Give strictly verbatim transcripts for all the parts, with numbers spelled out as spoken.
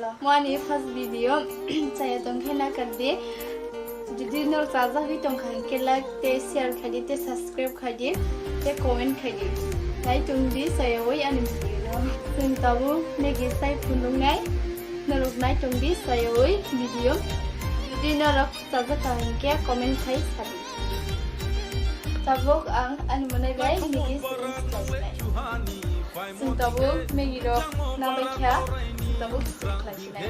Mo ani first video chaya tongkhe nakardi. Jodi norok chajagwi tongkha hinkhe like tei share khaidi tei subscribe khaidi tei comment khaidi. Nai tongdi chayawi ani video no. Chwng tabuk Maggie sai phunuknai. Norok nai tongdi chayawi video. Jodi norok chajak kha hinkhe comment khai sadi. Tabuk ang ani mwnai bai Maggie sini sadi nai. Chwng tabuk Maggie rok nabai kha, chwng tabuk khlai sinai.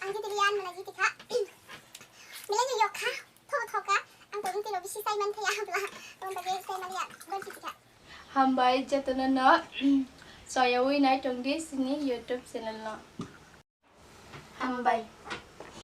Ang jiti riyan mala jiti kha. Mila ni yok kha. Tho tho kha. Ang to jiti lo bisi sai man thaya bla. Tong ta ge sai man ya. Don jiti kha. Hambai jotono no. Soya wi nai tong di sini YouTube channel no. Hambai.